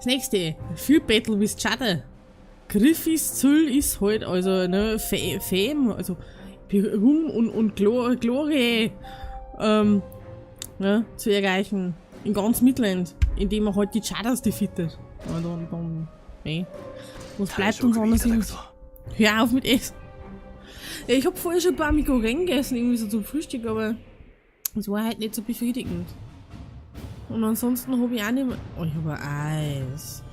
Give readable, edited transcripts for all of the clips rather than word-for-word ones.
Nächste. Viel Battle with Chadder. Griffiths Ziel ist halt, also, ne, Fame, also Ruhm und Glorie, ne, zu erreichen. In ganz Midland, indem er halt die Chadders defeatet. Aber dann, nee. Was bleibt uns anders übrig? Hör auf mit Essen. Ja, ich hab vorher schon ein paar Mi Goreng gegessen, irgendwie so zum Frühstück, aber es war halt nicht so befriedigend. Und ansonsten hab ich auch nicht mehr. Oh, ich hab ein Eis.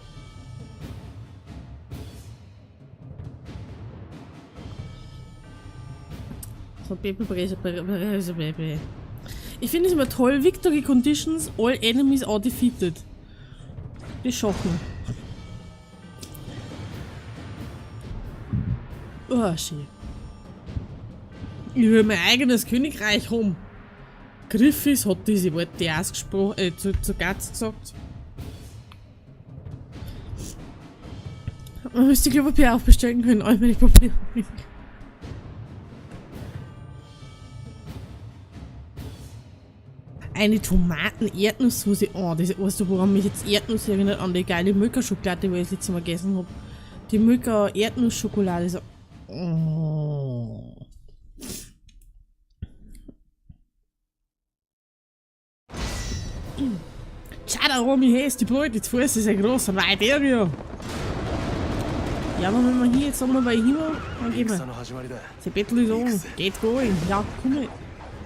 So, Baby, Baby, Baby, Baby. Ich finde es immer toll. Victory Conditions, all enemies are defeated. Die schaffen. Oh, schön. Ich will mein eigenes Königreich haben. Griffiths hat diese Worte ausgesprochen, zu Guts gesagt. Man müsste Klopapier auch bestellen können, all meine Probleme. Eine Tomaten-Erdnusssoße. Oh, das, weißt du, woran mich jetzt Erdnuss erinnert? An die geile Milka-Schokolade, die ich das letzte Mal gegessen hab. Die Milka-Erdnussschokolade. So. Oh. Chadder Army heißt die Beute, jetzt Fuß ist ein großer wide area. Ja, aber wenn wir hier jetzt nochmal bei Himmel, dann gehen wir. The battle is on. Get going. Ja, komm mit.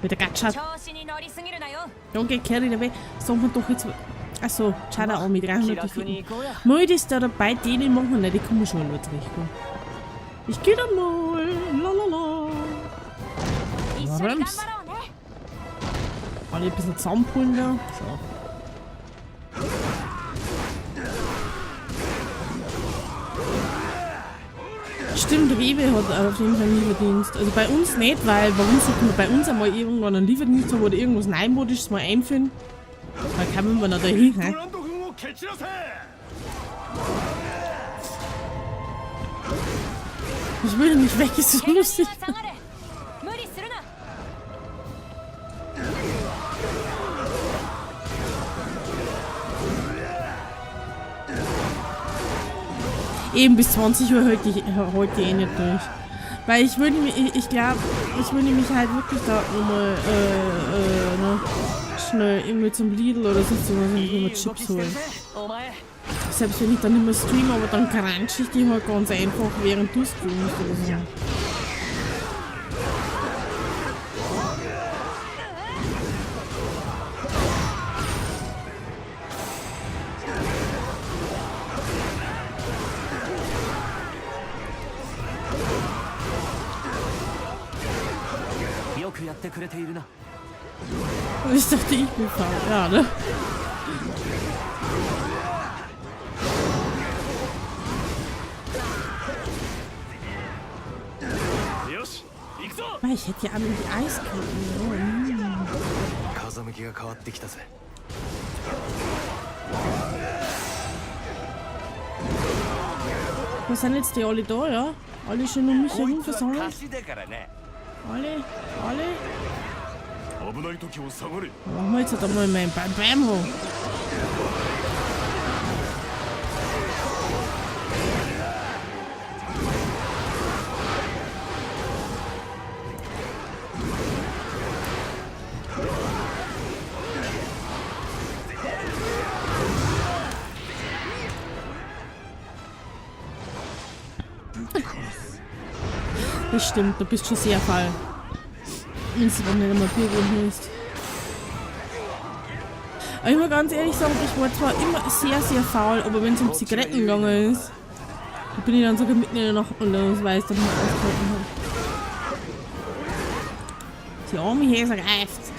Mit der Gacha. Don't get carried away. Sagen wir doch jetzt. Achso, Chadder Army 300 defeaten. Mal ist da dabei, denen machen wir nicht, die kommen schon mal zurecht. Ich geh dann mal. Lalala. Rums. Alle ein bisschen zusammenpullen da. So. Stimmt, Rewe hat auf jeden Fall einen Lieferdienst. Also bei uns nicht, weil warum sollte man bei uns einmal irgendwann einen Lieferdienst haben oder irgendwas Neumodisches mal einführen? Da kann man noch dahin, hä? Ich will nicht weg, ist so lustig. Eben bis 20 Uhr halte ich heute eh nicht durch. Weil ich würde mich, ich glaube, ich würde mich halt wirklich da nochmal, ne, schnell irgendwie zum Lidl oder sonst was und ich mir Chips holen. Selbst wenn ich dann nicht mehr streame, aber dann crunch ich die halt ganz einfach, während du streamst oder so. Ich dachte, ich bin faul. Ja, ne? Ich hätte ja auch die Eiscreme. Wo sind jetzt die alle da, ja? Alle schon um mich herum versammelt? Alle? Alle? Machen wir jetzt halt einmal mein Bam Bam hoch. Das stimmt, du bist schon sehr faul. Wenn du dann nicht einmal Bier gehen willst. Aber ich muss ganz ehrlich sagen, ich war zwar immer sehr, sehr faul, aber wenn es um Zigaretten gegangen ist, da bin ich dann sogar mitten in der Nacht und los, weil ich es dann nicht ausgehalten habe. Die arme Häse greift.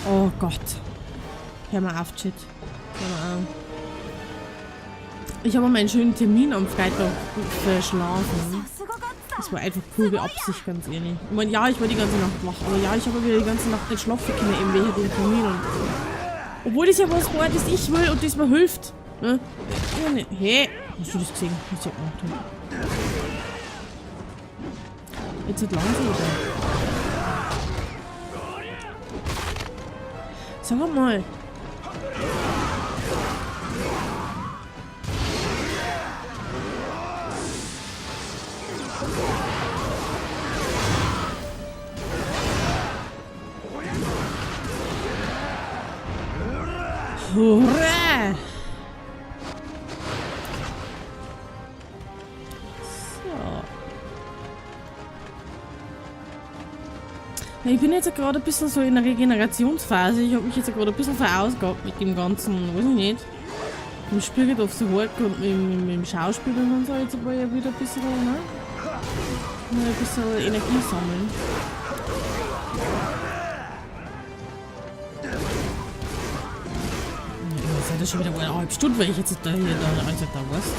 Oh Gott. Hör mal auf, Chat. Hör mal auf. Ich habe meinen schönen Termin am Freitag verschlafen. Das war einfach pure Absicht, ganz ehrlich. Ich meine, ja, ich war die ganze Nacht wach, aber ja, ich habe wieder die ganze Nacht nicht schlafen können, eben wegen dem Termin. Und obwohl das ja was war, das ich will und das mir hilft. Ne? Ja, ne. Hey, hast du das gesehen, was ich gemacht habe? Jetzt hat langsam wieder. Sag mal. Hurra! So. Ich bin jetzt gerade ein bisschen so in der Regenerationsphase. Ich habe mich jetzt gerade ein bisschen verausgabt mit dem ganzen, weiß ich nicht, dem Spirit of the Work und mit dem Schauspielern und so. Jetzt aber ja wieder ein bisschen, ne? Mal ein bisschen Energie sammeln. Ja, das ist ja schon wieder eine halbe Stunde, weil ich jetzt da hier da, also da was.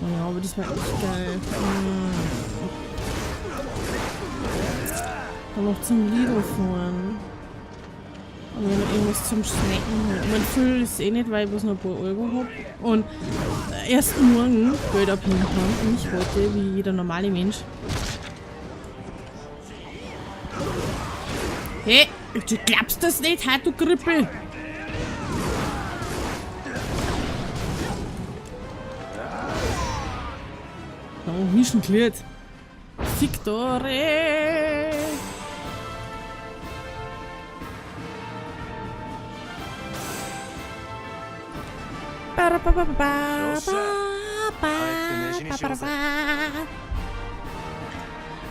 Oh ja, aber das war echt geil. Dann noch zum Lidl fahren. Und wenn noch irgendwas zum Snacken holen. Ich meine, viel ist eh nicht, weil ich bloß noch ein paar Euro hab. Und erst morgen Geld abheben kann und nicht heute, wie jeder normale Mensch. Hey, du glaubst das nicht, heute, du Krippel! Oh, Mission cleared. Victory!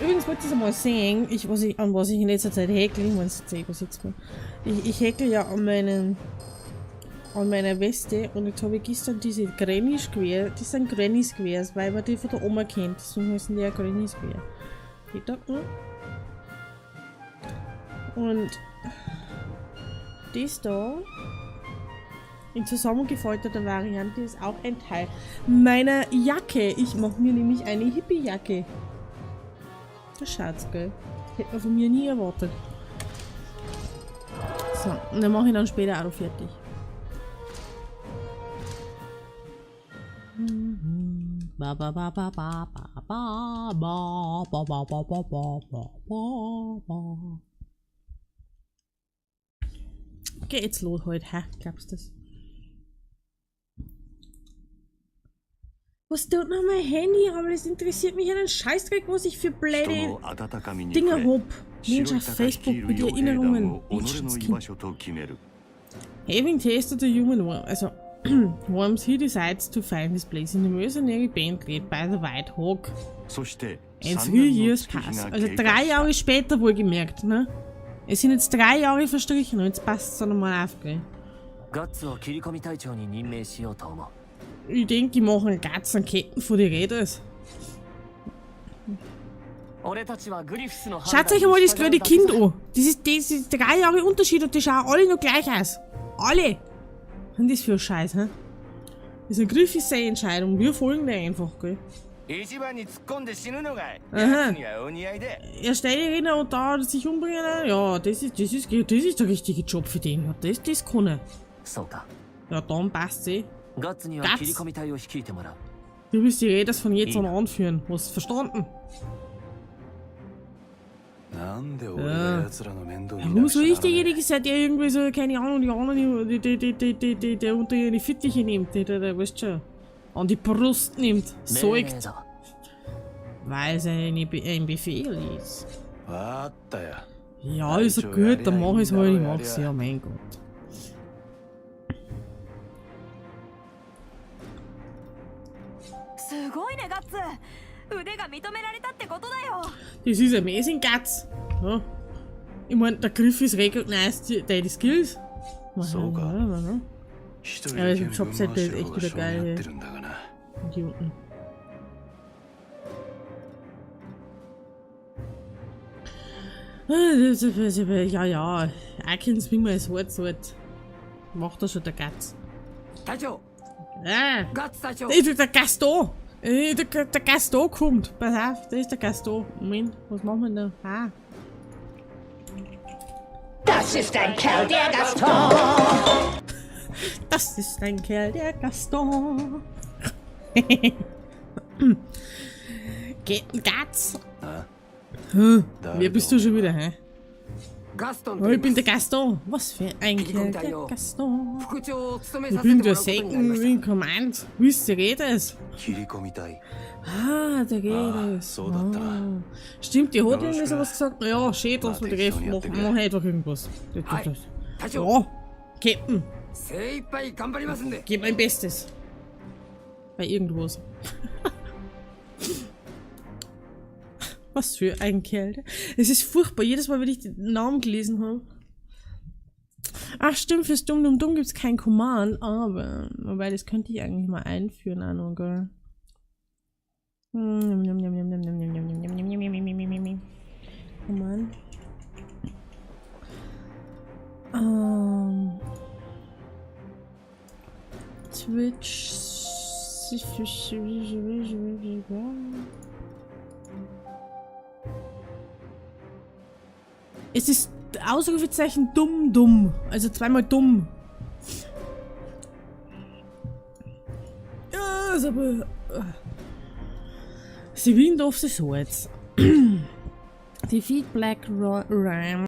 Übrigens wollte ich es mal sehen, an was ich in letzter Zeit häkel, ich meine, was jetzt mal. Ich häkel ja an meiner Weste und jetzt habe ich gestern diese Granny Square, das sind Granny Squares, weil man die von der Oma kennt, deswegen heißen die ja Granny Square. Geht da, ne? Und das da in zusammengefalteter Variante ist auch ein Teil meiner Jacke. Ich mache mir nämlich eine Hippie-Jacke. Das schaut's, gell? Hätte man von mir nie erwartet. So, und dann mache ich dann später auch noch fertig. Ba ba ba ba ba ba ba ba ba ba ba ba ba ba ba. Okay, jetzt los heute, hä? Glaubst du das? Was tut noch mein Handy? Aber das interessiert mich einen Scheißdreck, was ich für blöde Dinge hab. Mensch, auf Facebook mit Erinnerungen. Menschenskind. Having tasted the human worm, also worms, he decides to find his place in the mercenary band led by the White Hawk. And 3 years pass. Also 3 Jahre später wohlgemerkt, ne? Es sind jetzt 3 Jahre verstrichen und jetzt passt es dann nochmal auf, gell? Ich denke, die machen Guts an Ketten vor die Raiders. Schaut euch einmal das kleine Kind an. Das ist 3 Jahre Unterschied und die schauen alle noch gleich aus. Alle! Was ist das für ein Scheiß, hä? Das ist ein Griff, ist seine Entscheidung. Wir folgen der einfach, gell? Aha. Er stellt die Rinder und da sich umbringen. Ja, das ist der richtige Job für den. Ja, das kann er. Ja, dann passt's eh. Guts. Du wirst die Raiders von jetzt an anführen. Hast du verstanden? Ja. Warum soll ich derjenige sein, der irgendwie so, keine Ahnung, die anderen, die der unter ihre Fittiche nimmt, der, weißt schon, an die Brust nimmt, säugt. Weil es ein Befehl ist. Ja, ist ja gut, dann mach ich's halt, ich mach's ja, mein Gott. Das ist amazing, Guts. Ja. Ich mein, der Griff ist recognized deine Skills. So Ja, das Jobcenter ist echt wieder geil. Und hier unten. Ja, ja. I can swing my sword, sword. Macht das schon der Guts. Ah, der Gaston! Der Gaston kommt. Pass auf, da ist der Gaston. Moment, was machen wir denn da? Ah. Das ist ein Kerl, der Gaston! Das ist ein Kerl, der Gaston. Geht Gatz. Hm, wer bist du schon wieder, hä? ガストンと Oh, 言 ich い bin ます der Gaston. Was für ein Kerl, der Gaston. 副長を務め Ich させて bin もら der うことになりま Second した in Command. Wisst ihr, geht es? 切り込み隊 Ah, der geht Ah, es. so dat da. Ah. Stimmt, die hat Ja, irgendwie ist sowas gesagt. Naja, schön, dass wir Na, treffen. die Mach, Sonja, mach einfach irgendwas. Das, はい das, 隊 das. 長 Ja, Captain, 精一杯頑張りますんで gib mein Bestes. Bei irgendwas. Was für ein Kerl. Es ist furchtbar. Jedes Mal, wenn ich den Namen gelesen habe. Ach stimmt, fürs Dumm Dumm Dumm gibt es kein Command, aber wobei, das könnte ich eigentlich mal einführen, auch noch, gell? Command. Twitch. Es ist Ausrufezeichen dumm dumm. Also zweimal dumm. Ja, ist aber. The Wind of the Swords. Defeat Black Ram.